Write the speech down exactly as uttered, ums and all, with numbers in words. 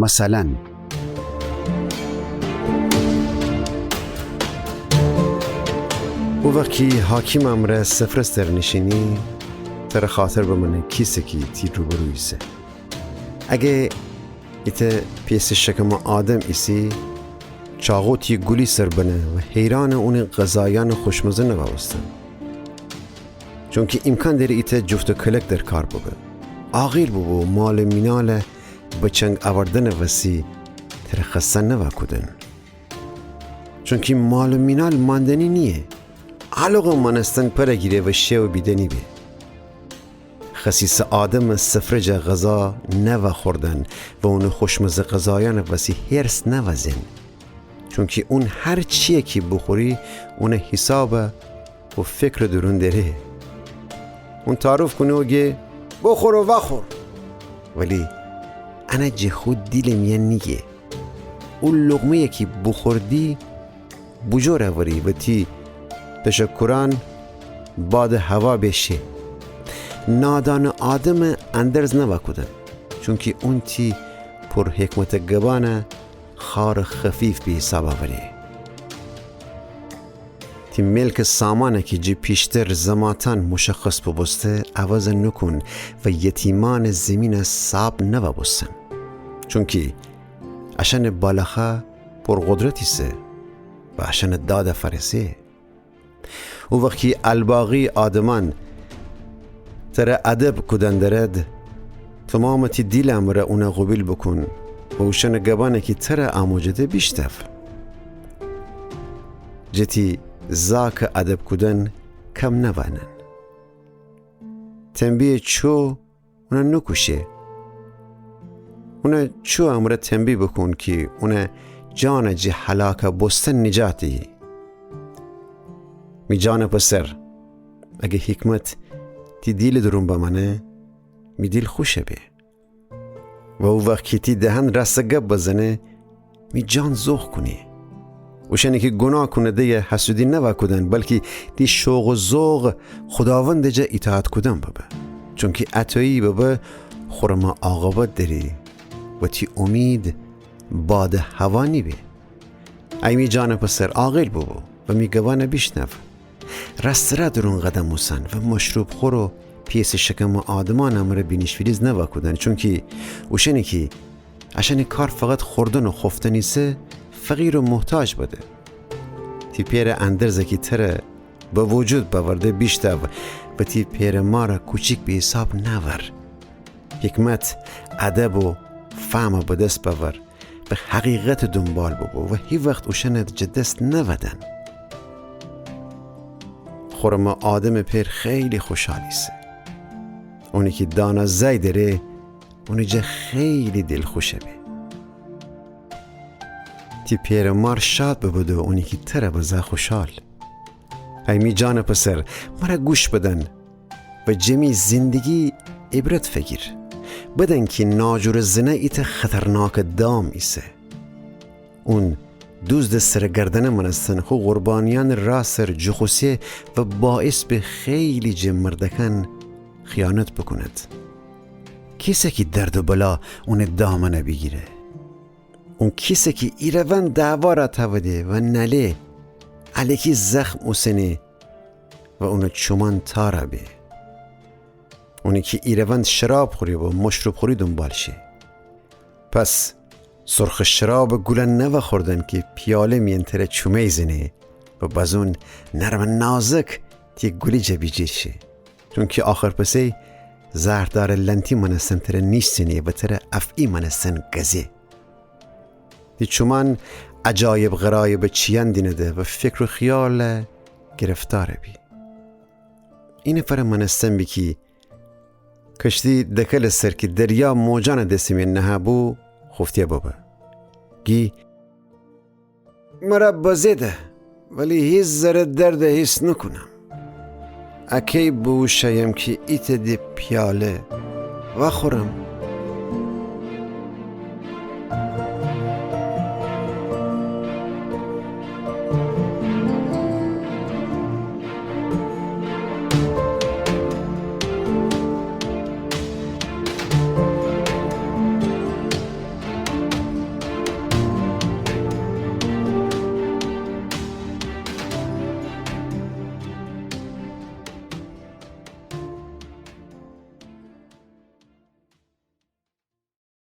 مثلاً، او وخت کی حاکیم امرأ سفره سر نیشینی، تره خاطر بمنه کیسه کی تی روبرو ایسه. اگه ایتأ پیسٚ شکمٚ آدم ایسی، چاقو تی گولی سر بنه و حیرانٚ اونٚ غذایأنٚ خوشمزه نوأ بوستن. چونکی ایمکان دأره ایتأ جفت و کلک درکار ببه. عاقل بوبو، مال و مینال به چنگ اوردنٚ وسی تره خسته نوأ کودن. چونکی مال و مینال ماندنی نییه. علاقه مأنستن پره گیره و شیو بیدنی به. خسیسٚ آدمٚ سفره جا غذا نوأ خوردن و اونٚ خوشمزه غذایأنٚ وسی حرص نوأ زئن. چونکی اون هر چییه کی بوخوری، اونٚ حیساب و فکرٚ دورون دأره. اون تعارف کونه و گه: «بوخور و وأخور.» ولی انه جٚه خو دیلٚ میأن نیگه. او لقمه‌یی کی بوخوردی، بوجور اوری و تی تشکرأن بادٚ هوا به شه. نادانٚ آدمٚ اندرز نوأ کودن، چونکی اون تی پرحکمتٚ گبأنٚ خارٚ خفیف به حیساب اوره. تی ملکٚ سامأنه کی جٚه پیشتر زماتأن مشخص بوبوسته، عوض نوکون و یتیمأنٚ زیمینٚ صاب نوأ بوستن. چونکی اشأنٚ بالخا پرقدرت ایسه و اشأنٚ داد فأرسه. او وخت کی الباقی آدمأن تره ادب کودن درد، تومامٚ تی دیلٚ امرأ اون قوبیل بوکون و اوشأنٚ گبأنه کی تره آموجده بیشنو. جٚه تی زاکٚ ادب کودن کم نوأنن. تنبیهٚ چو اون نوکوشه. اون چو امرأ تنبیه بوکون کی اون جان جٚه هلاک بوستن نجات دهی. می جانٚ پسر، اگه حکمت تی دیلٚ دورون بمأنه، می دیل خوش به. و او وخت کی تی دهن راستٚ گب بزنه، می جان ذوق کونه. اوشأنی کی گوناه کونه دیه حسودی نوأ کودن، بلکی تی شوق و ذوق خوداوندٚ جا ایطاعت کودن ببه. چونکی اطاعتی ببه خورم عاقبت دأری و تی امید بادٚ هوا نیبه. ای می جانٚ پسر، عاقل بوبو و می گبأن بیشنو. راستٚ رأ دورون قدم اوسن و مشروبخور و پیسٚ شکمٚ آدمأنٚ امرأ بینیش ویریز نوأ کودن، چونکی اوشأنی کی اشأنٚ کار فقط خوردن و خوفتن ایسه، فقیر و محتاج بده. تی پئرٚ اندرزه کی تره به وجود بأورده بیشنو و تی پئرٚ مارٚ کوچیک به حیساب نأور. حکمت، ادب و فهم به دس بأور و حقیقتٚ دونبال بوبو و هیوخت اوشأنٚ جٚه دس نودن. خورم آدمٚ پئر خیلی خوشحال ایسه. اونی کی دانا زأی دره، اونٚ جا خیلی دیل خوش به. تی پئرٚ مار شاد ببه دو اونی کی تره بزه خوشحال. ای می جانٚ پسر، مره گوش بدن و جٚه می زندگی عبرت فگیر. بدن کی ناجورٚ زنه ایتأ خطرناکٚ دام ایسه. اون دوزدٚ سرٚ گردنه مأنستن خو قربانیأنٚ رأ سر جوخوسه و باعث به خیلی جٚه مردکأن خیانت بوکوند. کیسه کی درد و بلا اونٚ دامنه بیگیره؟ اون کیسه کی ایروأن دعوا رأ تأوده و نأله، الکی زخم اوسنه و اونٚ چومأن تارأ به. اونی کی ایروأن شراب خوری و مشروبخوری دونبال شه. پس سرخٚ شرابٚ گولأن نوأ خوردن کی پیاله میأن تره چومه‌یی زنه و بازون نرمٚ نازک تی گولی جا بیجیر شه. چونکی آخر پسی زهردارٚ لنتی مأنستن تره نیشتنه و تره افعی مأنستن گزه. تی چومأن عجایب غرایبٚ چیأن دینده و فکر و خیال گرفتار بی. اینفر مأنستن بی کی کشتی دکلٚ سر کی دریا موجأنٚ دس میأن نهه‌بو، خوفتیه ببه. گی مره بزه ده، ولی هیچ ذره درد حیس نوکونم. اکی بوشویم کی ایتأ دی پیاله وأخورم.